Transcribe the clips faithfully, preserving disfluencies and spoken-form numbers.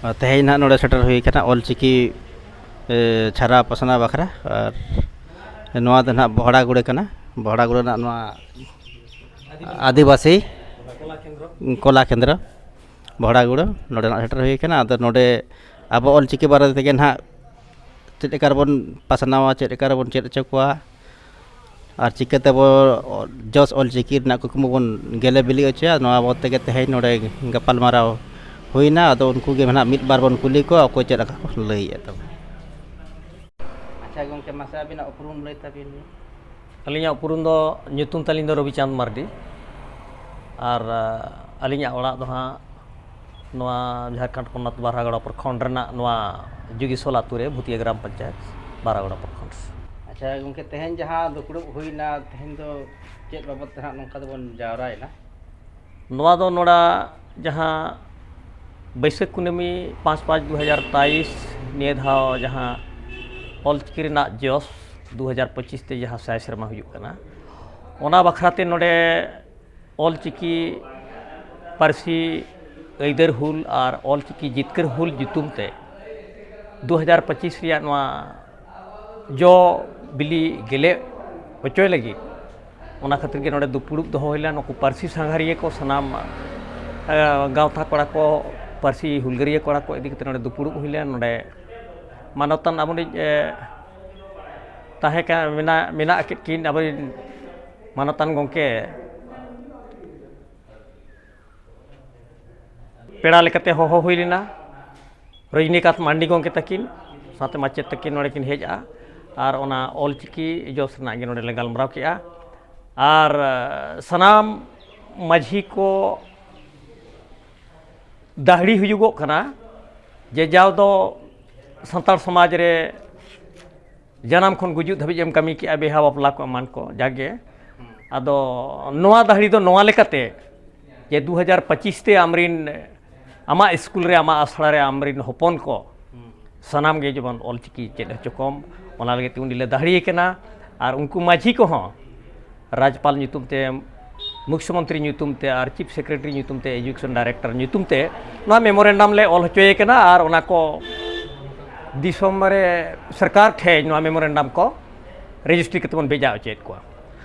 ᱟᱨ ᱛᱮᱦᱮᱧ ᱱᱟᱦᱟᱜ ᱱᱚᱰᱮ ᱥᱮᱴᱮᱨ ᱦᱩᱭ ᱟᱠᱟᱱᱟ ᱚᱞᱪᱤᱠᱤ, ᱮ, ᱪᱷᱟᱨᱟᱣ ᱯᱟᱥᱱᱟᱣ ᱵᱟᱠᱷᱨᱟ᱾ ᱟᱨ ᱱᱚᱣᱟ ᱫᱚ ᱱᱟᱦᱟᱜ ᱵᱚᱦᱲᱟᱜᱩᱲᱟᱹ ᱠᱟᱱᱟ᱾ ᱵᱚᱦᱲᱟᱜᱩᱲᱟᱹ ᱨᱮᱱᱟᱜ ᱱᱚᱣᱟ ᱟᱹᱫᱤᱵᱟᱹᱥᱤ ᱠᱚᱞᱟ ᱠᱮᱱᱫᱨᱚ ᱵᱚᱦᱲᱟᱜᱩᱲᱟᱹ, ᱱᱚᱰᱮ ᱱᱟᱦᱟᱜ ᱥᱮᱴᱮᱨ ᱦᱩᱭ ᱟᱠᱟᱱᱟ᱾ ᱟᱫᱚ ᱱᱚᱰᱮ ᱟᱵᱚ ᱚᱞᱪᱤᱠᱤ ᱵᱟᱨᱮ ᱛᱮᱜᱮ ᱱᱟᱦᱟᱜ ᱪᱮᱫ ᱞᱮᱠᱟ ᱨᱮᱵᱚᱱ ᱯᱟᱥᱱᱟᱣᱟ, ᱪᱮᱫ ᱞᱮᱠᱟ ᱨᱮᱵᱚᱱ ᱪᱮᱫ ᱦᱚᱪᱚ ᱠᱚᱣᱟ, ᱟᱨ ᱪᱤᱠᱟᱹ ᱛᱮᱵᱚ ᱡᱚᱥ ᱚᱞᱪᱤᱠᱤ ᱨᱮᱱᱟᱜ ᱠᱩᱠᱢᱩ ᱵᱚᱱ ᱜᱮᱞᱮ ᱵᱤᱞᱤ ᱦᱚᱪᱚᱭᱟ, ᱱᱚᱣᱟ ᱵᱟᱵᱚᱫ ᱛᱮᱜᱮ ᱛᱮᱦᱮᱧ ᱱᱚᱰᱮ ᱜᱟᱯᱟᱞᱢᱟᱨᱟᱣ ᱦᱩᱭᱱᱟ᱾ ᱟᱫᱚ ᱩᱱᱠᱩ ᱜᱮ ᱱᱟᱦᱟᱜ ᱢᱤᱫ ᱵᱟᱨ ᱵᱚᱱ ᱠᱩᱞᱤ ᱠᱚᱣᱟ, ᱚᱠᱚᱭ ᱪᱮᱫ ᱞᱮᱠᱟ ᱠᱚ ᱞᱟᱹᱭᱮᱫᱼᱟ ᱛᱟᱵᱚᱱ᱾ ᱟᱪᱪᱷᱟ ᱜᱚᱢᱠᱮ, ᱢᱟᱥᱮ ᱟᱹᱵᱤᱱᱟᱜ ᱩᱯᱨᱩᱢ ᱞᱟᱹᱭ ᱛᱟᱵᱤᱱ ᱵᱤᱱ᱾ ᱟᱹᱞᱤᱧᱟᱜ ᱩᱯᱨᱩᱢ ᱫᱚ, ᱧᱩᱛᱩᱢ ᱛᱟᱹᱞᱤᱧ ᱫᱚ ᱨᱚᱵᱤᱪᱟᱸᱫᱽ ᱢᱟᱨᱰᱤ᱾ ᱟᱨ, ᱟ, ᱟᱹᱞᱤᱧᱟᱜ ᱚᱲᱟᱜ ᱫᱚ ᱦᱟᱸᱜ ᱱᱚᱣᱟ ᱡᱷᱟᱲᱠᱷᱚᱸᱰ ᱯᱚᱱᱚᱛ ᱵᱟᱨᱦᱟᱜᱚᱲᱟ ᱯᱨᱚᱠᱷᱚᱸᱰ ᱨᱮᱱᱟᱜ ᱱᱚᱣᱟ ᱡᱩᱜᱤᱥᱚᱞ ᱟᱛᱳ ᱨᱮ, ᱵᱷᱩᱛᱤᱭᱟ ᱜᱨᱟᱢ ᱯᱚᱧᱪᱟᱭᱮᱛ, ᱵᱟᱨᱦᱟᱜᱚᱲᱟ ᱯᱨᱚᱠᱷᱚᱸᱰ᱾ ᱟᱪᱪᱷᱟ ᱜᱚᱢᱠᱮ, ᱛᱮᱦᱮᱧ ᱡᱟᱦᱟᱸ ᱫᱩᱯᱲᱩᱵ ᱦᱩᱭᱱᱟ, ᱛᱮᱦᱮᱧ ᱫᱚ ᱪᱮᱫ ᱵᱟᱵᱚᱫ ᱛᱮ ᱦᱟᱸᱜ ᱱᱚᱝᱠᱟ ᱫᱚᱵᱚᱱ ᱡᱟᱣᱨᱟᱭᱮᱱᱟ? ᱱᱚᱣᱟ ᱫᱚ ᱱᱚᱰᱟ ᱡᱟᱦᱟᱸ ᱵᱟᱹᱭᱥᱟᱹᱠᱷ ᱠᱩᱱᱟᱹᱢᱤ ᱯᱟᱸᱪ ᱯᱟᱸᱪ ᱫᱩ ᱦᱟᱡᱟᱨ ᱛᱮᱭᱤᱥ, ᱱᱤᱭᱟᱹ ᱫᱷᱟᱣ ᱡᱟᱦᱟᱸ ᱚᱞᱪᱤᱠᱤ ᱨᱮᱱᱟᱜ ᱡᱚᱥ ᱫᱩ ᱦᱟᱡᱟᱨ ᱯᱚᱸᱪᱤᱥ ᱛᱮ ᱡᱟᱦᱟᱸ ᱥᱟᱭ ᱥᱮᱨᱢᱟ ᱦᱩᱭᱩᱜ ᱠᱟᱱᱟ, ᱚᱱᱟ ᱵᱟᱠᱷᱨᱟ ᱛᱮ ᱱᱚᱰᱮ ᱚᱞᱪᱤᱠᱤ ᱯᱟᱹᱨᱥᱤ ᱟᱹᱭᱫᱟᱹᱨ ᱦᱩᱞ ᱟᱨ ᱚᱞᱪᱤᱠᱤ ᱡᱤᱛᱠᱟᱹᱨ ᱦᱩᱞ ᱧᱩᱛᱩᱢ ᱛᱮ ᱫᱩ ᱦᱟᱡᱟᱨ ᱯᱚᱸᱪᱤᱥ ᱨᱮᱭᱟᱜ ᱱᱚᱣᱟ ᱡᱚ ᱵᱤᱞᱤ ᱜᱮᱞᱮ ᱦᱚᱪᱚᱭ ᱞᱟᱹᱜᱤᱫ, ᱚᱱᱟ ᱠᱷᱟᱹᱛᱤᱨ ᱜᱮ ᱱᱚᱰᱮ ᱫᱩᱯᱲᱩᱵ ᱫᱚᱦᱚ ᱦᱩᱭ ᱞᱮᱱᱟ᱾ ᱱᱩᱠᱩ ᱯᱟᱹᱨᱥᱤ ᱥᱟᱸᱜᱷᱟᱨᱤᱭᱟᱹ ᱠᱚ, ᱥᱟᱱᱟᱢ, ᱮ, ᱜᱟᱶᱛᱟ ᱠᱚᱲᱟ ᱠᱚ, ᱯᱟᱹᱨᱥᱤ ᱦᱩᱞᱜᱟᱹᱨᱤᱭᱟᱹ ᱠᱚᱲᱟ ᱠᱚ ᱤᱫᱤ ᱠᱟᱛᱮ ᱱᱚᱰᱮ ᱫᱩᱯᱲᱩᱵ ᱦᱩᱭ ᱞᱮᱱᱟ᱾ ᱱᱚᱰᱮ ᱢᱟᱱᱚᱛᱟᱱ ᱟᱵᱚᱨᱤᱡ, ᱮ, ᱛᱟᱦᱮᱸ ᱠᱟᱱ, ᱢᱮᱱᱟᱜ, ᱢᱮᱱᱟᱜ ᱠᱮᱫ ᱠᱤᱱ ᱟᱵᱚᱨᱤᱱ ᱢᱟᱱᱚᱛᱟᱱ ᱜᱚᱢᱠᱮ ᱯᱮᱲᱟ ᱞᱮᱠᱟᱛᱮ ᱦᱚᱦᱚ ᱦᱩᱭ ᱞᱮᱱᱟ᱾ ᱨᱚᱡᱽᱱᱤᱠᱟᱸᱛ ᱢᱟᱱᱰᱤ ᱜᱚᱢᱠᱮ ᱛᱟᱹᱠᱤᱱ ᱥᱟᱶᱛᱮ ᱢᱟᱪᱮᱫ ᱛᱟᱹᱠᱤᱱ ᱱᱚᱰᱮ ᱠᱤᱱ ᱦᱮᱡᱼᱟ ᱟᱨ ᱚᱱᱟ ᱚᱞᱪᱤᱠᱤ ᱡᱚᱥ ᱨᱮᱱᱟᱜ ᱜᱮ ᱱᱚᱰᱮ ᱞᱮ ᱜᱟᱞᱢᱟᱨᱟᱣ ᱠᱮᱜᱼᱟ᱾ ᱟᱨ, ᱮ, ᱥᱟᱱᱟᱢ ᱢᱟᱹᱡᱷᱤ ᱠᱚ ᱫᱟᱹᱦᱲᱤ ᱦᱩᱭᱩᱜᱚᱜ ᱠᱟᱱᱟ ᱡᱮ ᱡᱟᱣ ᱫᱚ ᱥᱟᱱᱛᱟᱲ ᱥᱚᱢᱟᱡᱽ ᱨᱮ ᱡᱟᱱᱟᱢ ᱠᱷᱚᱱ ᱜᱩᱡᱩᱜ ᱫᱷᱟᱹᱵᱤᱡ ᱮᱢ ᱠᱟᱹᱢᱤ ᱠᱮᱜᱼᱟ, ᱵᱤᱦᱟ ᱵᱟᱯᱞᱟ ᱠᱚ ᱮᱢᱟᱱ ᱠᱚ ᱡᱟᱜᱮ᱾ ᱟᱫᱚ ᱱᱚᱣᱟ ᱫᱟᱹᱦᱲᱤ ᱫᱚ ᱱᱚᱣᱟ ᱞᱮᱠᱟᱛᱮ ᱡᱮ ᱫᱩ ᱦᱟᱡᱟᱨ ᱯᱚᱸᱪᱤᱥ ᱛᱮ ᱟᱢᱨᱤᱱ, ᱟᱢᱟᱜ ᱥᱠᱩᱞ ᱨᱮ, ᱟᱢᱟᱜ ᱟᱥᱲᱟ ᱨᱮ ᱟᱢᱨᱤᱱ ᱦᱚᱯᱚᱱ ᱠᱚ ᱥᱟᱱᱟᱢ ᱜᱮ ᱡᱮᱢᱚᱱ ᱚᱞᱪᱤᱠᱤ ᱪᱮᱫ ᱦᱚᱪᱚ ᱠᱚᱢ, ᱚᱱᱟ ᱞᱟᱹᱜᱤᱫ ᱛᱮ ᱩᱱᱤ ᱞᱮ ᱫᱟᱹᱦᱲᱤᱭᱮ ᱠᱟᱱᱟ᱾ ᱟᱨ ᱩᱱᱠᱩ ᱢᱟᱹᱡᱷᱤ ᱠᱚᱦᱚᱸ ᱨᱟᱡᱽᱯᱟᱞ ᱧᱩᱛᱩᱢ ᱛᱮ ᱢᱩᱠᱷᱭᱚᱢᱚᱱᱛᱨᱤ ᱧᱩᱛᱩᱢ ᱛᱮ ᱟᱨ ᱪᱤᱯ ᱥᱮᱠᱨᱮᱴᱟᱨᱤ ᱧᱩᱛᱩᱢ ᱛᱮ, ᱮᱡᱩᱠᱮᱥᱚᱱ ᱰᱟᱭᱨᱮᱠᱴᱚᱨ ᱧᱩᱛᱩᱢ ᱛᱮ ᱱᱚᱣᱟ ᱢᱮᱢᱳᱨᱮᱱᱰᱟᱢ ᱞᱮ ᱚᱞ ᱦᱚᱪᱚᱭᱮ ᱠᱟᱱᱟ ᱟᱨ ᱚᱱᱟ ᱠᱚ ᱫᱤᱥᱚᱢ ᱨᱮ ᱥᱚᱨᱠᱟᱨ ᱴᱷᱮᱱ ᱱᱚᱣᱟ ᱢᱮᱢᱳᱨᱮᱱᱰᱟᱢ ᱠᱚ ᱨᱮᱡᱤᱥᱴᱨᱤ ᱠᱟᱛᱮ ᱵᱚᱱ ᱵᱷᱮᱡᱟ ᱦᱚᱪᱚᱭᱮᱫ ᱠᱚᱣᱟ᱾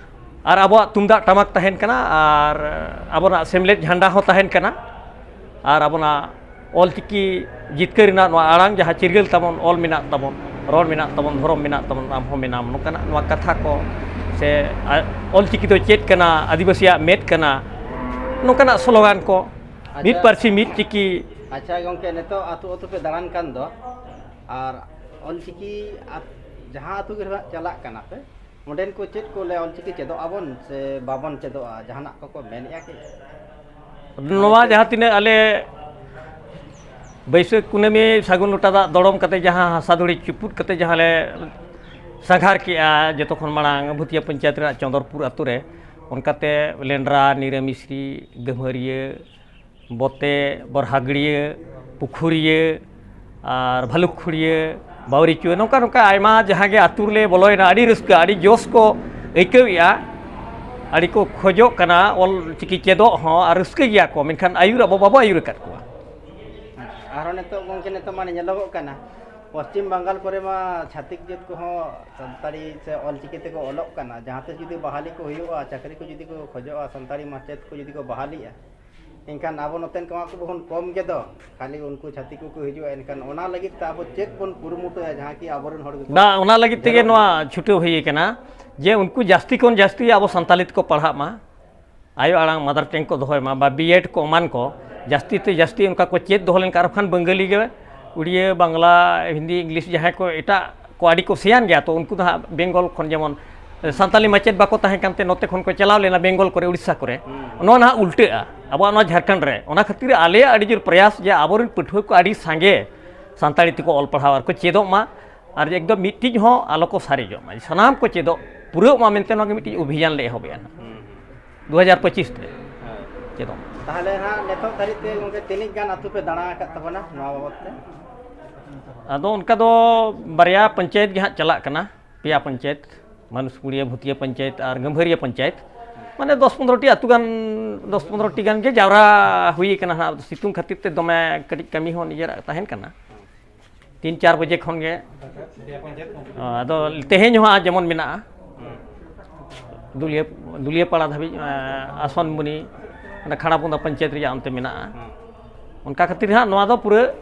ᱟᱨ ᱟᱵᱚᱣᱟᱜ ᱛᱩᱢᱫᱟᱜ ᱴᱟᱢᱟᱠ ᱛᱟᱦᱮᱱ ᱠᱟᱱᱟ ᱟᱨ ᱟᱵᱚᱱᱟᱜ ᱥᱮᱢᱞᱮᱫ ᱡᱷᱟᱱᱰᱟ ᱦᱚᱸ ᱛᱟᱦᱮᱱ ᱠᱟᱱᱟ ᱟᱨ ᱟᱵᱚᱱᱟᱜ ᱚᱞᱪᱤᱠᱤ ᱡᱤᱛᱠᱟᱹᱨ ᱨᱮᱱᱟᱜ ᱱᱚᱣᱟ ᱟᱲᱟᱝ ᱡᱟᱦᱟᱸ ᱪᱤᱨᱜᱟᱹᱞ ᱛᱟᱵᱚᱱ, ᱚᱞ ᱢᱮᱱᱟᱜ ᱛᱟᱵᱚᱱ, ᱨᱚᱲ ᱢᱮᱱᱟᱜ ᱛᱟᱵᱚᱱ, ᱫᱷᱚᱨᱚᱢ ᱢᱮᱱᱟᱜ ᱛᱟᱵᱚᱱ, ᱟᱢ ᱦᱚᱸ ᱢᱮᱱᱟᱢ, ᱱᱚᱝᱠᱟᱱᱟᱜ ᱱᱚᱣᱟ ᱠᱟᱛᱷᱟ ᱠᱚ ᱥᱮ ᱟ-, ᱚᱞᱪᱤᱠᱤ ᱫᱚ ᱪᱮᱫ ᱠᱟᱱᱟ, ᱟᱹᱫᱤᱵᱟᱹᱥᱤᱭᱟᱜ ᱢᱮᱫ ᱠᱟᱱᱟ, ᱱᱚᱝᱠᱟᱱᱟᱜ ᱥᱞᱳᱜᱟᱱ ᱠᱚ, ᱢᱤᱫ ᱟᱪᱪᱷᱟ᱾ ᱯᱟᱹᱨᱥᱤ ᱢᱤᱫ ᱪᱤᱠᱤ᱾ ᱟᱪᱪᱷᱟ ᱜᱚᱢᱠᱮ, ᱱᱤᱛᱚᱜ ᱟᱹᱛᱩ ᱟᱹᱛᱩ ᱯᱮ ᱫᱟᱬᱟᱱ ᱠᱟᱱ ᱫᱚ, ᱟᱨ ᱚᱞᱪᱤᱠᱤ ᱟᱯ-, ᱡᱟᱦᱟᱸ ᱟᱹᱛᱩ ᱜᱮ ᱦᱟᱸᱜ ᱪᱟᱞᱟᱜ ᱠᱟᱱᱟ ᱯᱮ, ᱚᱸᱰᱮᱱ ᱠᱚ ᱪᱮᱫ ᱠᱚ ᱞᱟᱹᱭᱟ, ᱚᱞᱪᱤᱠᱤ ᱪᱮᱫᱚᱜ ᱟᱵᱚᱱ ᱥᱮ ᱵᱟᱵᱚᱱ ᱪᱮᱫᱚᱜᱼᱟ, ᱡᱟᱦᱟᱱᱟᱜ ᱠᱚᱠᱚ ᱢᱮᱱᱮᱫᱼᱟ ᱠᱤ? ᱱᱚᱣᱟ ᱡᱟᱦᱟᱸ ᱛᱤᱱᱟᱹᱜ ᱟᱞᱮ ᱵᱟᱹᱭᱥᱟᱹᱠᱷ ᱠᱩᱱᱟᱹᱢᱤ ᱥᱟᱹᱜᱩᱱ ᱞᱚᱴᱟ ᱫᱟᱜ ᱫᱚᱲᱚᱢ ᱠᱟᱛᱮ ᱡᱟᱦᱟᱸ ᱦᱟᱥᱟ ᱫᱷᱩᱲᱤ ᱪᱩᱯᱩᱫ ᱠᱟᱛᱮ ᱡᱟᱦᱟᱸ ᱞᱮ ᱥᱟᱸᱜᱷᱟᱨ ᱠᱮᱜᱼᱟ, ᱡᱚᱛᱚ ᱠᱷᱚᱱ ᱢᱟᱲᱟᱝ ᱵᱷᱩᱛᱤᱭᱟ ᱯᱚᱧᱪᱟᱭᱮᱛ ᱨᱮᱱᱟᱜ ᱪᱚᱸᱫᱚᱨᱯᱩᱨ ᱟᱛᱳ ᱨᱮ, ᱚᱱᱠᱟᱛᱮ ᱞᱮᱱᱰᱨᱟ, ᱱᱤᱨᱟᱹ ᱢᱤᱥᱨᱤ, ᱜᱟᱹᱢᱦᱟᱹᱨᱤᱭᱟᱹ, ᱵᱚᱛᱮ, ᱵᱚᱨᱦᱟᱜᱟᱹᱲᱤᱭᱟᱹ, ᱯᱩᱠᱷᱩᱨᱤᱭᱟᱹ, ᱟᱨ ᱵᱷᱟᱞᱩᱠᱠᱷᱩᱲᱤᱭᱟᱹ, ᱵᱟᱣᱨᱤᱪᱩᱣᱟᱹ, ᱱᱚᱝᱠᱟ ᱱᱚᱝᱠᱟ ᱟᱭᱢᱟ ᱡᱟᱦᱟᱸ ᱜᱮ ᱟᱹᱛᱩ ᱨᱮᱞᱮ ᱵᱚᱞᱚᱭᱮᱱᱟ, ᱟᱹᱰᱤ ᱨᱟᱹᱥᱠᱟᱹ, ᱟᱹᱰᱤ ᱡᱚᱥ ᱠᱚ ᱟᱹᱭᱠᱟᱹᱣᱮᱫᱼᱟ, ᱟᱹᱰᱤ ᱠᱚ ᱠᱷᱚᱡᱚᱜ ᱠᱟᱱᱟ ᱚᱞ ᱪᱤᱠᱤ ᱪᱮᱫᱚᱜ ᱦᱚᱸ, ᱟᱨ ᱨᱟᱹᱥᱠᱟᱹ ᱜᱮᱭᱟ ᱠᱚ, ᱢᱮᱱᱠᱷᱟᱱ ᱟᱹᱭᱩᱨ ᱟᱵᱚ ᱵᱟᱵᱚ ᱟᱹᱭᱩᱨ ᱟᱠᱟᱫ ᱠᱚᱣᱟ᱾ ᱟᱨᱦᱚᱸ ᱱᱤᱛᱚᱜ ᱜᱚᱢᱠᱮ, ᱱᱤᱛᱚᱜ ᱢᱟᱱᱮ ᱧᱮᱞᱚᱜᱚᱜ ᱠᱟᱱᱟ, ᱯᱚᱥᱪᱤᱢ ᱵᱟᱝᱜᱟᱞ ᱠᱚᱨᱮ ᱢᱟ ᱪᱷᱟᱹᱛᱤᱠ ᱡᱟᱹᱛ ᱠᱚᱦᱚᱸ ᱥᱟᱱᱛᱟᱲᱤ ᱥᱮ ᱚᱞ ᱪᱤᱠᱤ ᱛᱮᱠᱚ ᱚᱞᱚᱜ ᱠᱟᱱᱟ᱾ ᱡᱟᱦᱟᱸ ᱛᱤᱥ ᱡᱩᱫᱤ ᱵᱟᱦᱟᱞᱤ ᱠᱚ ᱦᱩᱭᱩᱜᱼᱟ, ᱪᱟᱹᱠᱨᱤ ᱠᱚ ᱡᱩᱫᱤ ᱠᱚ ᱠᱷᱚᱡᱚᱜᱼᱟ, ᱥᱟᱱᱛᱟᱲᱤ ᱢᱟᱪᱮᱫ ᱠᱚ ᱡᱩᱫᱤ ᱠᱚ ᱵᱟᱦᱟᱞᱤᱜᱼᱟ, ᱮᱱᱠᱷᱟᱱ ᱟᱵᱚ ᱱᱚᱛᱮᱱ ᱠᱚᱢᱟ ᱠᱚᱵᱚᱱ ᱠᱚᱢ ᱜᱮᱫᱚ, ᱠᱷᱟᱹᱞᱤ ᱩᱱᱠᱩ ᱪᱷᱟᱹᱛᱤᱠ ᱠᱚᱠᱚ ᱦᱤᱡᱩᱜᱼᱟ᱾ ᱮᱱᱠᱷᱟᱱ ᱚᱱᱟ ᱞᱟᱹᱜᱤᱫ ᱛᱮ ᱟᱵᱚ ᱪᱮᱫ ᱵᱚᱱ ᱠᱩᱨᱩᱢᱩᱴᱩᱭᱟ, ᱡᱟᱦᱟᱸ ᱠᱤ ᱟᱵᱚᱨᱮᱱ ᱦᱚᱲ ᱜᱮᱠᱚ ᱵᱟ, ᱚᱱᱟ ᱞᱟᱹᱜᱤᱫ ᱛᱮᱜᱮ ᱡᱟᱹᱨᱩᱲ ᱱᱚᱣᱟ ᱪᱷᱩᱴᱟᱹᱣ ᱦᱩᱭ ᱟᱠᱟᱱᱟ ᱡᱮ ᱩᱱᱠᱩ ᱡᱟᱹᱥᱛᱤ ᱠᱷᱚᱱ ᱡᱟᱹᱥᱛᱤ ᱟᱵᱚ ᱥᱟᱱᱛᱟᱞᱤ ᱛᱮᱠᱚ ᱯᱟᱲᱦᱟᱜ ᱢᱟ, ᱟᱭᱳ ᱟᱲᱟᱝ ᱢᱟᱫᱟᱨ ᱴᱮᱝ ᱠᱚ ᱫᱚᱦᱚᱭ ᱢᱟ, ᱵᱟ ᱵᱤᱭᱮᱰ ᱠᱚ ᱮᱢᱟᱱ ᱠᱚ ᱡᱟᱹᱥᱛᱤ ᱛᱮ ᱡᱟᱹᱥᱛᱤ ᱚᱱᱠᱟ ᱠᱚ ᱪᱮᱫ ᱫᱚᱦᱚ ᱞᱮᱱᱠᱷᱟᱱ, ᱟᱨ ᱵᱟᱠᱷᱟᱱ ᱵᱟᱝᱜᱟᱞᱤ ᱜᱮ, ᱩᱲᱤᱭᱟᱹ, ᱵᱟᱝᱞᱟ, ᱦᱤᱱᱫᱤ, ᱤᱝᱞᱤᱥ, ᱡᱟᱦᱟᱸᱭ ᱠᱚ ᱮᱴᱟᱜ ᱠᱚ ᱟᱹᱰᱤ ᱠᱚ ᱥᱮᱭᱟᱱ ᱜᱮᱭᱟ, ᱛᱚ ᱩᱱᱠᱩ ᱫᱚ ᱦᱟᱸᱜ ᱵᱮᱝᱜᱚᱞ ᱠᱷᱚᱱ, ᱡᱮᱢᱚᱱ ᱥᱟᱱᱛᱟᱞᱤ ᱢᱟᱪᱮᱫ ᱵᱟᱠᱚ ᱛᱟᱦᱮᱸ ᱠᱟᱱᱛᱮ ᱱᱚᱛᱮ ᱠᱷᱚᱱ ᱠᱚ ᱪᱟᱞᱟᱣ ᱞᱮᱱᱟ ᱵᱮᱝᱜᱚᱞ ᱠᱚᱨᱮ, ᱩᱲᱤᱥᱥᱟ ᱠᱚᱨᱮ᱾ ᱦᱩᱸ᱾ ᱱᱚᱣᱟ ᱱᱟᱦᱟᱜ ᱩᱞᱴᱟᱹᱜᱼᱟ ᱟᱵᱚᱣᱟᱜ ᱱᱚᱣᱟ ᱡᱷᱟᱲᱠᱷᱚᱸᱰ ᱨᱮ᱾ ᱚᱱᱟ ᱠᱷᱟᱹᱛᱤᱨ ᱟᱞᱮᱭᱟᱜ ᱟᱹᱰᱤ ᱡᱳᱨ ᱯᱨᱚᱭᱟᱥ ᱡᱮ ᱟᱵᱚᱨᱮᱱ ᱯᱟᱹᱴᱷᱩᱣᱟᱹ ᱠᱚ ᱟᱹᱰᱤ ᱥᱟᱸᱜᱮ ᱥᱟᱱᱛᱟᱲᱤ ᱛᱮᱠᱚ ᱚᱞ ᱯᱟᱲᱦᱟᱣ ᱟᱨ ᱠᱚ ᱪᱮᱫᱚᱜ ᱢᱟ, ᱟᱨ ᱮᱠᱫᱚᱢ ᱢᱤᱫᱴᱤᱡ ᱦᱚᱸ ᱟᱞᱚ ᱠᱚ ᱥᱟᱨᱮᱡᱚᱜ ᱢᱟ, ᱥᱟᱱᱟᱢ ᱠᱚ ᱪᱮᱫᱚᱜ ᱯᱩᱨᱟᱹᱜ ᱢᱟ ᱢᱮᱱᱛᱮ ᱱᱚᱣᱟ ᱜᱮ ᱢᱤᱫᱴᱤᱡ ᱚᱵᱷᱤᱡᱟᱱ ᱞᱮ ᱮᱦᱚᱵᱮᱜᱼᱟ ᱱᱟᱦᱟᱜ᱾ ᱦᱩᱸ᱾ ᱫᱩ ᱦᱟᱡᱟᱨ ᱯᱚᱸᱪᱤᱥ ᱨᱮ ᱦᱳᱭ᱾ ᱪᱮᱫᱚᱜ ᱢᱟ᱾ ᱛᱟᱦᱚᱞᱮ ᱦᱟᱸᱜ ᱱᱤᱛᱚᱜ ᱫᱷᱟᱹᱨᱤᱡ ᱛᱮ ᱜᱚᱢᱠᱮ ᱛᱤᱱᱟᱹᱜ ᱜᱟᱱ ᱟᱹᱛᱩ ᱯᱮ ᱫᱟᱬᱟ ᱟᱠᱟᱫ ᱛᱟᱵᱚᱱᱟ ᱱᱚᱣᱟ ᱵᱟᱵᱚᱫ ᱛᱮ? ᱟᱫᱚ ᱚᱱᱠᱟ ᱫᱚ ᱵᱟᱨᱭᱟ ᱯᱚᱧᱪᱟᱭᱮᱛ ᱜᱮ ᱦᱟᱸᱜ ᱪᱟᱞᱟᱜ ᱠᱟᱱᱟ, ᱯᱮᱭᱟ ᱯᱚᱧᱪᱟᱭᱮᱛ, ᱢᱟᱱᱩᱥᱠᱩᱲᱤᱭᱟᱹ, ᱵᱷᱩᱛᱤᱭᱟᱹ ᱯᱚᱧᱪᱟᱭᱮᱛ ᱟᱨ ᱜᱟᱹᱢᱵᱷᱟᱹᱨᱤᱭᱟᱹ ᱯᱚᱧᱪᱟᱭᱮᱛ᱾ ᱢᱟᱱᱮ ᱫᱚᱥ ᱯᱚᱱᱨᱚ ᱴᱤ ᱟᱹᱛᱩ ᱜᱟᱱ, ᱫᱚᱥ ᱯᱚᱱᱨᱚ ᱴᱤ ᱜᱟᱱ ᱜᱮ ᱡᱟᱣᱨᱟ ᱦᱩᱭ ᱠᱟᱱᱟ ᱦᱟᱸᱜ᱾ ᱥᱤᱛᱩᱝ ᱠᱷᱟᱹᱛᱤᱨ ᱛᱮ ᱫᱚᱢᱮ ᱠᱟᱹᱴᱤᱡ ᱠᱟᱹᱢᱤ ᱦᱚᱸ ᱱᱤᱡᱮᱨᱟᱜ ᱛᱟᱦᱮᱱ ᱠᱟᱱᱟ᱾ ᱛᱤᱱ ᱪᱟᱨ ᱵᱟᱡᱮ ᱠᱷᱚᱱ ᱜᱮ, ᱟᱫᱚ ᱛᱮᱦᱮᱧ ᱦᱚᱸ ᱡᱮᱢᱚᱱ ᱢᱮᱱᱟᱜᱼᱟ, ᱫᱩᱞᱤᱭᱟᱹ, ᱫᱩᱞᱤᱭᱟᱹᱯᱟᱲᱟ ᱫᱷᱟᱹᱵᱤᱡ, ᱟᱥᱚᱱ ᱢᱩᱱᱤ, ᱚᱸᱰᱮ ᱠᱷᱟᱲᱟᱵᱚᱸᱫᱟ ᱯᱚᱧᱪᱟᱭᱮᱛ ᱨᱮᱭᱟᱜ ᱚᱱᱛᱮ ᱢᱮᱱᱟᱜᱼᱟ᱾ ᱚᱱᱠᱟ ᱠᱷᱟᱹᱛᱤᱨ ᱦᱟᱸᱜ ᱱᱚᱣᱟ ᱫᱚ ᱯᱩᱨᱟᱹ,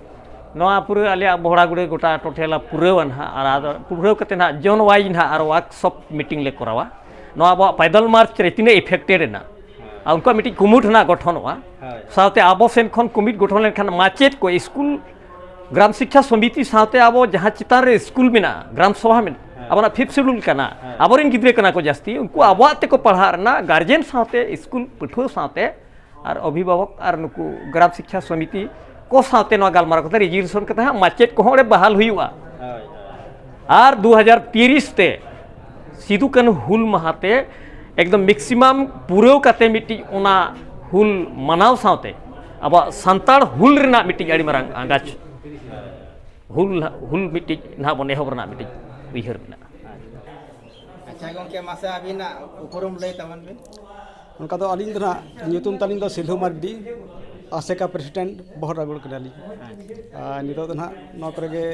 ᱱᱚᱣᱟ ᱯᱩᱨᱟᱹ ᱟᱞᱮᱭᱟᱜ ᱵᱚᱦᱲᱟᱜᱩᱲᱟᱹ ᱜᱚᱴᱟ ᱴᱚᱴᱷᱮ ᱞᱮ ᱯᱩᱨᱟᱹᱣᱟ ᱱᱟᱦᱟᱜ, ᱟᱨ ᱟᱫᱚ ᱯᱩᱨᱟᱹᱣ ᱠᱟᱛᱮ ᱱᱟᱦᱟᱜ ᱡᱳᱱ ᱣᱟᱭᱤᱡᱽ ᱱᱟᱦᱟᱜ ᱟᱨ ᱣᱟᱨᱠᱥᱚᱯ ᱢᱤᱴᱤᱝ ᱞᱮ ᱠᱚᱨᱟᱣᱟ᱾ ᱱᱚᱣᱟ ᱟᱵᱚᱣᱟᱜ ᱯᱟᱭᱫᱚᱞ ᱢᱟᱨᱪ ᱨᱮ ᱛᱤᱱᱟᱹᱜ ᱤᱯᱷᱮᱠᱴᱮᱰ ᱮᱱᱟ, ᱟᱨ ᱩᱱᱠᱩᱣᱟᱜ ᱢᱤᱫᱴᱤᱡ ᱠᱩᱢᱩᱴ ᱱᱟᱦᱟᱜ ᱜᱚᱴᱷᱚᱱᱚᱜᱼᱟ᱾ ᱦᱳᱭ᱾ ᱥᱟᱶᱛᱮ ᱟᱵᱚ ᱥᱮᱱ ᱠᱷᱚᱱ ᱠᱩᱢᱤᱴ ᱜᱚᱴᱷᱚᱱ ᱞᱮᱱᱠᱷᱟᱱ ᱢᱟᱪᱮᱫ ᱠᱚ, ᱥᱠᱩᱞ, ᱜᱨᱟᱢ ᱥᱤᱠᱠᱷᱟ ᱥᱚᱢᱤᱛᱤ ᱥᱟᱶᱛᱮ ᱟᱵᱚ ᱡᱟᱦᱟᱸ ᱪᱮᱛᱟᱱ ᱨᱮ ᱥᱠᱩᱞ ᱢᱮᱱᱟᱜᱼᱟ, ᱜᱨᱟᱢ ᱥᱚᱵᱷᱟ ᱢᱮᱱᱟᱜᱼᱟ, ᱦᱮᱸ᱾ ᱟᱵᱚᱱᱟᱜ ᱯᱷᱤᱯᱛᱷ ᱥᱤᱰᱩᱞ ᱠᱟᱱᱟ, ᱦᱮᱸ᱾ ᱟᱵᱚᱨᱮᱱ ᱜᱤᱫᱽᱨᱟᱹ ᱠᱟᱱᱟ ᱠᱚ ᱡᱟᱹᱥᱛᱤ, ᱩᱱᱠᱩ ᱟᱵᱚᱣᱟᱜ ᱛᱮᱠᱚ ᱯᱟᱲᱦᱟᱜ ᱨᱮᱱᱟᱜ ᱜᱟᱨᱡᱮᱱ ᱥᱟᱶᱛᱮ ᱥᱠᱩᱞ ᱯᱟᱹᱴᱷᱩᱣᱟᱹ ᱥᱟᱶᱛᱮ ᱟᱨ ᱚᱵᱷᱤᱵᱷᱟᱵᱚᱠ ᱟᱨ ᱱᱩᱠᱩ ᱜᱨᱟᱢ ᱥᱤᱠᱠᱷᱟ ᱥᱚᱢᱤᱛᱤ ᱠᱚ ᱥᱟᱶᱛᱮ ᱱᱚᱣᱟ ᱜᱟᱞᱢᱟᱨᱟᱣ ᱠᱟᱛᱮ ᱨᱮᱡᱩᱞᱮᱥᱚᱱ ᱠᱟᱛᱮ ᱦᱟᱸᱜ ᱢᱟᱪᱮᱫ ᱠᱚᱦᱚᱸ ᱚᱸᱰᱮ ᱵᱟᱦᱟᱞ ᱦᱩᱭᱩᱜᱼᱟ᱾ ᱦᱳᱭ, ᱦᱳᱭ᱾ ᱟᱨ ᱫᱩ ᱦᱟᱡᱟᱨ ᱛᱤᱨᱤᱥ ᱛᱮ ᱥᱤᱫᱩ ᱠᱟᱹᱱᱦᱩ ᱦᱩᱞ ᱢᱟᱦᱟ ᱛᱮ ᱮᱠᱫᱚᱢ ᱢᱮᱠᱥᱤᱢᱟᱢ ᱯᱩᱨᱟᱹᱣ ᱠᱟᱛᱮ ᱢᱤᱫᱴᱤᱡ ᱚᱱᱟ ᱦᱩᱞ ᱢᱟᱱᱟᱣ ᱥᱟᱶᱛᱮ ᱟᱵᱚᱣᱟᱜ ᱥᱟᱱᱛᱟᱲ ᱦᱩᱞ ᱨᱮᱱᱟᱜ ᱢᱤᱫᱴᱤᱡ ᱟᱹᱰᱤ ᱢᱟᱨᱟᱝ ᱟᱸᱜᱟᱪ, ᱦᱩᱞ, ᱦᱩᱞ ᱢᱤᱫᱴᱤᱡ ᱱᱟᱦᱟᱜ ᱵᱚᱱ ᱮᱦᱚᱵ ᱨᱮᱱᱟᱜ ᱢᱤᱫᱴᱤᱡ ᱩᱭᱦᱟᱹᱨ ᱢᱮᱱᱟᱜᱼᱟ᱾ ᱟᱪᱪᱷᱟ ᱜᱚᱢᱠᱮ, ᱢᱟᱥᱮ ᱟᱹᱵᱤᱱᱟᱜ ᱩᱯᱨᱩᱢ ᱞᱟᱹᱭ ᱛᱟᱵᱚᱱ ᱵᱤᱱ᱾ ᱚᱱᱠᱟ ᱫᱚ ᱟᱹᱞᱤᱧ ᱫᱚ ᱱᱟᱦᱟᱜ ᱧᱩᱛᱩᱢ ᱛᱟᱹᱞᱤᱧ ᱫᱚ ᱥᱤᱞᱦᱩ ᱢᱟᱨᱰᱤ, ᱟᱥᱮᱠᱟ ᱯᱨᱮᱥᱤᱰᱮᱱᱴ ᱵᱚᱦᱚᱲᱟᱜᱩᱲ ᱠᱟᱱᱟᱞᱤᱧ᱾ ᱟᱨ ᱱᱤᱛᱚᱜ ᱫᱚ ᱱᱟᱦᱟᱜ ᱱᱚᱣᱟ ᱠᱚᱨᱮ ᱜᱮ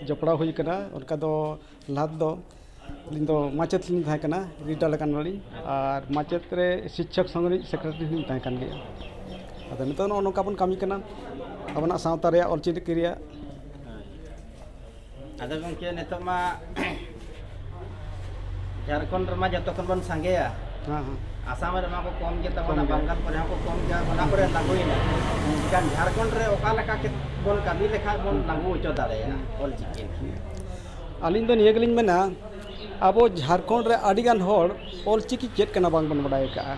ᱡᱚᱯᱲᱟᱣ ᱦᱩᱭ ᱠᱟᱱᱟ᱾ ᱚᱱᱠᱟ ᱫᱚ ᱞᱟᱦᱟ ᱛᱮᱫᱚ ᱟᱹᱞᱤᱧ ᱫᱚ ᱢᱟᱪᱮᱫ ᱞᱤᱧ ᱛᱟᱦᱮᱸ ᱠᱟᱱᱟ, ᱨᱤᱴᱟᱭᱟᱨ ᱟᱠᱟᱱᱟᱞᱤᱧ᱾ ᱟᱨ ᱢᱟᱪᱮᱫ ᱨᱮ ᱥᱤᱠᱪᱷᱚᱠ ᱥᱚᱝᱜᱷ ᱨᱤᱱᱤᱡ ᱥᱮᱠᱨᱮᱴᱟᱨᱤ ᱞᱤᱧ ᱛᱟᱦᱮᱸ ᱠᱟᱱ ᱜᱮᱭᱟ᱾ ᱟᱫᱚ ᱱᱤᱛᱚᱜ ᱱᱚᱜᱼᱚ ᱱᱚᱝᱠᱟ ᱵᱚᱱ ᱠᱟᱹᱢᱤ ᱠᱟᱱᱟ ᱟᱵᱚᱱᱟᱜ ᱥᱟᱶᱛᱟ ᱨᱮᱭᱟᱜ ᱚᱞᱪᱤᱠᱤ ᱨᱮᱭᱟᱜ᱾ ᱟᱫᱚ ᱜᱚᱢᱠᱮ, ᱱᱤᱛᱚᱜ ᱢᱟ ᱡᱷᱟᱲᱠᱷᱚᱸᱰ ᱨᱮᱢᱟ ᱡᱚᱛᱚ ᱠᱷᱚᱱ ᱵᱚᱱ ᱥᱟᱸᱜᱮᱭᱟ᱾ ᱦᱮᱸ, ᱦᱮᱸ᱾ ᱟᱥᱟᱢ ᱨᱮᱢᱟ ᱠᱚ ᱠᱚᱢ ᱜᱮ ᱛᱟᱵᱚᱱᱟ, ᱠᱚᱢ ᱜᱮ᱾ ᱵᱟᱝᱜᱟᱞ ᱠᱚᱨᱮ ᱦᱚᱸᱠᱚ ᱠᱚᱢ ᱜᱮᱭᱟ, ᱚᱱᱟ ᱠᱚᱨᱮ ᱞᱟᱹᱜᱩᱭᱮᱱᱟ᱾ ᱮᱱᱠᱷᱟᱱ ᱡᱷᱟᱲᱠᱷᱚᱸᱰ ᱨᱮ ᱚᱠᱟ ᱞᱮᱠᱟ ᱠᱟᱛᱮ ᱵᱚᱱ ᱠᱟᱹᱢᱤ ᱞᱮᱠᱷᱟᱱ ᱵᱚᱱ ᱞᱟᱹᱜᱩ ᱦᱚᱪᱚ ᱫᱟᱲᱮᱭᱟᱜᱼᱟ ᱚᱞᱪᱤᱠᱤ? ᱟᱹᱞᱤᱧ ᱫᱚ ᱱᱤᱭᱟᱹ ᱜᱮᱞᱤᱧ ᱢᱮᱱᱟ, ᱟᱵᱚ ᱡᱷᱟᱲᱠᱷᱚᱸᱰ ᱨᱮ ᱟᱹᱰᱤᱜᱟᱱ ᱦᱚᱲ ᱚᱞᱪᱤᱠᱤ ᱪᱮᱫ ᱠᱟᱱᱟ ᱵᱟᱝᱵᱚᱱ ᱵᱟᱰᱟᱭ ᱟᱠᱟᱫᱼᱟ᱾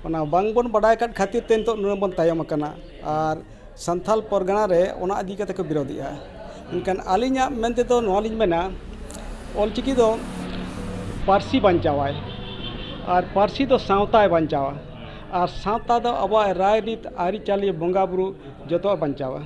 ᱚᱱᱟ ᱵᱟᱝᱵᱚᱱ ᱵᱟᱰᱟᱭ ᱟᱠᱟᱫ ᱠᱷᱟᱹᱛᱤᱨ ᱛᱮ ᱱᱤᱛᱚᱜ ᱱᱩᱱᱟᱹᱜ ᱵᱚᱱ ᱛᱟᱭᱚᱢ ᱟᱠᱟᱱᱟ᱾ ᱟᱨ ᱥᱟᱱᱛᱟᱲ ᱯᱚᱨᱜᱟᱱᱟ ᱨᱮ ᱚᱱᱟ ᱤᱫᱤ ᱠᱟᱛᱮ ᱠᱚ ᱵᱤᱨᱳᱫᱷᱮᱜᱼᱟ᱾ ᱢᱮᱱᱠᱷᱟᱱ ᱟᱹᱞᱤᱧᱟᱜ ᱢᱮᱱ ᱛᱮᱫᱚ ᱱᱚᱣᱟ ᱞᱤᱧ ᱢᱮᱱᱟ, ᱚᱞᱪᱤᱠᱤ ᱫᱚ ᱯᱟᱹᱨᱥᱤ ᱵᱟᱧᱪᱟᱣᱟᱭ, ᱟᱨ ᱯᱟᱹᱨᱥᱤ ᱫᱚ ᱥᱟᱶᱛᱟᱭ ᱵᱟᱧᱪᱟᱣᱟ, ᱟᱨ ᱥᱟᱶᱛᱟ ᱫᱚ ᱟᱵᱚᱣᱟᱜ ᱨᱟᱭᱨᱤᱛ, ᱟᱹᱨᱤᱪᱟᱹᱞᱤ, ᱵᱚᱸᱜᱟᱼᱵᱩᱨᱩ ᱡᱚᱛᱚᱣᱟᱜ ᱵᱟᱧᱪᱟᱣᱟ᱾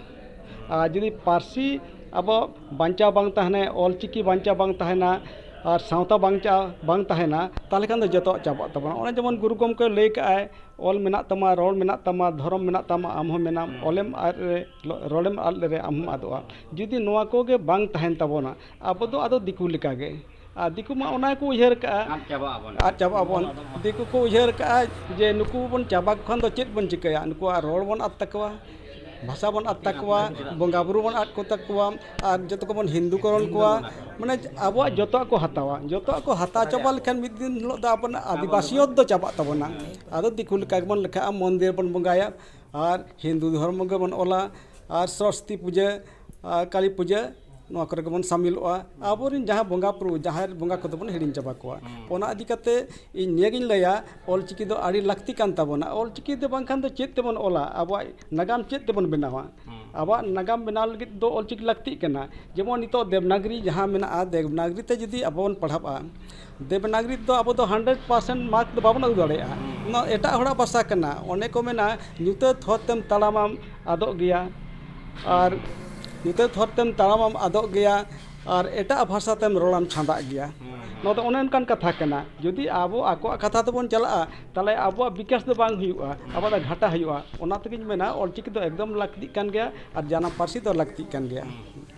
ᱟᱨ ᱡᱩᱫᱤ ᱯᱟᱹᱨᱥᱤ ᱟᱵᱚ ᱵᱟᱧᱪᱟᱣ ᱵᱟᱝ ᱛᱟᱦᱮᱱᱟ, ᱚᱞᱪᱤᱠᱤ ᱵᱟᱧᱪᱟᱣ ᱵᱟᱝ ᱛᱟᱦᱮᱱᱟ, ᱟᱨ ᱥᱟᱶᱛᱟ ᱵᱟᱧᱪᱟᱣ ᱵᱟᱝ ᱛᱟᱦᱮᱱᱟ, ᱛᱟᱦᱚᱞᱮ ᱠᱷᱟᱱ ᱫᱚ ᱡᱚᱛᱚᱣᱟᱜ ᱪᱟᱵᱟᱜ ᱛᱟᱵᱚᱱᱟ᱾ ᱚᱱᱮ ᱡᱮᱢᱚᱱ ᱜᱩᱨᱩ ᱜᱚᱢᱠᱮ ᱞᱟᱹᱭ ᱠᱟᱜᱼᱟᱭ, "ᱚᱞ ᱢᱮᱱᱟᱜ ᱛᱟᱢᱟ, ᱨᱚᱲ ᱢᱮᱱᱟᱜ ᱛᱟᱢᱟ, ᱫᱷᱚᱨᱚᱢ ᱢᱮᱱᱟᱜ ᱛᱟᱢᱟ, ᱟᱢ ᱦᱚᱸ ᱢᱮᱱᱟᱢ, ᱦᱩᱸ᱾ ᱚᱞᱮᱢ ᱟᱫ ᱨᱮ, ᱨᱚᱲᱮᱢ ᱟᱫ ᱞᱮᱨᱮ ᱟᱢ ᱦᱚᱸᱢ ᱟᱫᱚᱜᱼᱟ᱾" ᱡᱩᱫᱤ ᱱᱚᱣᱟ ᱠᱚᱜᱮ ᱵᱟᱝ ᱛᱟᱦᱮᱱ ᱛᱟᱵᱚᱱᱟ, ᱟᱵᱚ ᱫᱚ ᱟᱫᱚ ᱫᱤᱠᱩ ᱞᱮᱠᱟᱜᱮ᱾ ᱟᱨ ᱫᱤᱠᱩ ᱢᱟ ᱚᱱᱟ ᱜᱮᱠᱚ ᱩᱭᱦᱟᱹᱨ ᱠᱟᱜᱼᱟ, ᱟᱫ ᱪᱟᱵᱟᱜ ᱟᱵᱚᱱ᱾ ᱟᱫ ᱪᱟᱵᱟᱜ ᱟᱵᱚᱱ᱾ ᱫᱤᱠᱩ ᱠᱚ ᱩᱭᱦᱟᱹᱨ ᱠᱟᱜᱼᱟ ᱡᱮ ᱱᱩᱠᱩ ᱵᱚᱱ ᱪᱟᱵᱟ ᱠᱚ ᱠᱷᱟᱱ ᱫᱚ ᱪᱮᱫ ᱵᱚᱱ ᱪᱤᱠᱟᱹᱭᱟ, ᱱᱩᱠᱩᱣᱟᱜ ᱨᱚᱲ ᱵᱚᱱ ᱟᱫ ᱛᱟᱠᱚᱣᱟ, ᱵᱷᱟᱥᱟ ᱵᱚᱱ ᱟᱫ ᱛᱟᱠᱚᱣᱟ, ᱵᱚᱸᱜᱟ ᱵᱩᱨᱩ ᱵᱚᱱ ᱟᱫ ᱠᱚ ᱛᱟᱠᱚᱣᱟ, ᱟᱨ ᱡᱚᱛᱚ ᱠᱚᱵᱚᱱ ᱦᱤᱱᱫᱩ ᱠᱚᱨᱚᱱ ᱠᱚᱣᱟ᱾ ᱢᱟᱱᱮ ᱟᱵᱚᱣᱟᱜ ᱡᱚᱛᱚᱣᱟᱜ ᱠᱚ ᱦᱟᱛᱟᱣᱟ, ᱡᱚᱛᱚᱣᱟᱜ ᱠᱚ ᱦᱟᱛᱟᱣ ᱪᱟᱵᱟ ᱞᱮᱠᱷᱟᱱ ᱢᱤᱫ ᱫᱤᱱ ᱦᱤᱞᱳᱜ ᱫᱚ ᱟᱵᱚᱱᱟᱜ ᱟᱹᱫᱤᱵᱟᱹᱥᱤᱭᱚᱛ ᱫᱚ ᱪᱟᱵᱟᱜ ᱛᱟᱵᱚᱱᱟ᱾ ᱟᱫᱚ ᱫᱤᱠᱩ ᱞᱮᱠᱟ ᱜᱮᱵᱚᱱ ᱞᱮᱠᱷᱟᱜᱼᱟ, ᱢᱚᱱᱫᱤᱨ ᱵᱚᱱ ᱵᱚᱸᱜᱟᱭᱟ ᱟᱨ ᱦᱤᱱᱫᱩ ᱫᱷᱚᱨᱢᱚ ᱜᱮᱵᱚᱱ ᱚᱞᱟ ᱟᱨ ᱥᱚᱨᱚᱥᱚᱛᱤ ᱯᱩᱡᱟᱹ, ᱟᱨ ᱠᱟᱹᱞᱤ ᱯᱩᱡᱟᱹ, ᱱᱚᱣᱟ ᱠᱚᱨᱮ ᱜᱮᱵᱚᱱ ᱥᱟᱢᱤᱞᱚᱜᱼᱟ᱾ ᱟᱵᱚᱨᱮᱱ ᱡᱟᱦᱟᱸ ᱵᱚᱸᱜᱟ ᱵᱩᱨᱩ, ᱡᱟᱦᱮᱨ ᱵᱚᱸᱜᱟ ᱠᱚᱫᱚ ᱵᱚᱱ ᱦᱤᱲᱤᱧ ᱪᱟᱵᱟ ᱠᱚᱣᱟ᱾ ᱦᱩᱸ᱾ ᱚᱱᱟ ᱤᱫᱤ ᱠᱟᱛᱮ ᱤᱧ ᱱᱤᱭᱟᱹᱜᱤᱧ ᱞᱟᱹᱭᱟ, ᱚᱞᱪᱤᱠᱤ ᱫᱚ ᱟᱹᱰᱤ ᱞᱟᱹᱠᱛᱤ ᱠᱟᱱ ᱛᱟᱵᱚᱱᱟ᱾ ᱚᱞᱪᱤᱠᱤ ᱫᱚ ᱵᱟᱝᱠᱷᱟᱱ ᱫᱚ ᱪᱮᱫ ᱛᱮᱵᱚᱱ ᱚᱞᱟ? ᱟᱵᱚᱣᱟᱜ ᱱᱟᱜᱟᱢ ᱪᱮᱫ ᱛᱮᱵᱚᱱ ᱵᱮᱱᱟᱣᱟ? ᱦᱩᱸ᱾ ᱟᱵᱚᱣᱟᱜ ᱱᱟᱜᱟᱢ ᱵᱮᱱᱟᱣ ᱞᱟᱹᱜᱤᱫ ᱫᱚ ᱚᱞᱪᱤᱠᱤ ᱞᱟᱹᱠᱛᱤᱜ ᱠᱟᱱᱟ᱾ ᱡᱮᱢᱚᱱ ᱱᱤᱛᱚᱜ ᱫᱮᱵᱽᱱᱟᱜᱽᱨᱤ ᱡᱟᱦᱟᱸ ᱢᱮᱱᱟᱜᱼᱟ, ᱫᱮᱵᱽᱱᱟᱜᱽᱨᱤ ᱛᱮ ᱡᱩᱫᱤ ᱟᱵᱚ ᱵᱚᱱ ᱯᱟᱲᱦᱟᱜᱼᱟ, ᱫᱮᱵᱽᱱᱟᱜᱽᱨᱤ ᱫᱚ ᱟᱵᱚ ᱫᱚ hundred percent mark ᱫᱚ ᱵᱟᱵᱚᱱ ᱟᱹᱜᱩ ᱫᱟᱲᱮᱭᱟᱜᱼᱟ᱾ ᱦᱩᱸ᱾ ᱱᱚᱣᱟ ᱮᱴᱟᱜ ᱦᱚᱲᱟᱜ ᱵᱷᱟᱥᱟ ᱠᱟᱱᱟ᱾ ᱚᱱᱮ ᱠᱚ ᱢᱮᱱᱟ, "ᱧᱩᱛᱟᱹᱛ ᱦᱚᱨ ᱛᱮᱢ ᱛᱟᱲᱟᱢᱟᱢ ᱟᱫᱚᱜ ᱜᱮᱭᱟ, ᱟᱨ ᱧᱩᱛᱟᱹᱛ ᱦᱚᱨ ᱛᱮᱢ ᱛᱟᱲᱟᱢᱟᱢ ᱟᱫᱚᱜ ᱜᱮᱭᱟ, ᱟᱨ ᱮᱴᱟᱜ ᱵᱷᱟᱥᱟ ᱛᱮᱢ ᱨᱚᱲᱟᱢ ᱪᱷᱟᱸᱫᱟᱜ ᱜᱮᱭᱟ᱾" ᱦᱩᱸ᱾ ᱱᱚᱣᱟ ᱫᱚ ᱚᱱᱮ ᱚᱱᱠᱟᱱ ᱠᱟᱛᱷᱟ ᱠᱟᱱᱟ᱾ ᱡᱩᱫᱤ ᱟᱵᱚ ᱟᱠᱚᱣᱟᱜ ᱠᱟᱛᱷᱟ ᱛᱮᱵᱚᱱ ᱪᱟᱞᱟᱜᱼᱟ, ᱛᱟᱦᱚᱞᱮ ᱟᱵᱚᱣᱟᱜ ᱵᱤᱠᱟᱥ ᱫᱚ ᱵᱟᱝ ᱦᱩᱭᱩᱜᱼᱟ, ᱟᱵᱚᱣᱟᱜ ᱫᱚ ᱜᱷᱟᱴᱟ ᱦᱩᱭᱩᱜᱼᱟ᱾ ᱚᱱᱟ ᱛᱮᱜᱤᱧ ᱢᱮᱱᱟ, ᱚᱞᱪᱤᱠᱤ ᱫᱚ ᱮᱠᱫᱚᱢ ᱞᱟᱹᱠᱛᱤᱜ ᱠᱟᱱ ᱜᱮᱭᱟ ᱟᱨ ᱡᱟᱱᱟᱢ ᱯᱟᱹᱨᱥᱤ ᱫᱚ ᱞᱟᱹᱠᱛᱤᱜ ᱠᱟᱱ ᱜᱮᱭᱟ᱾ ᱦᱩᱸ᱾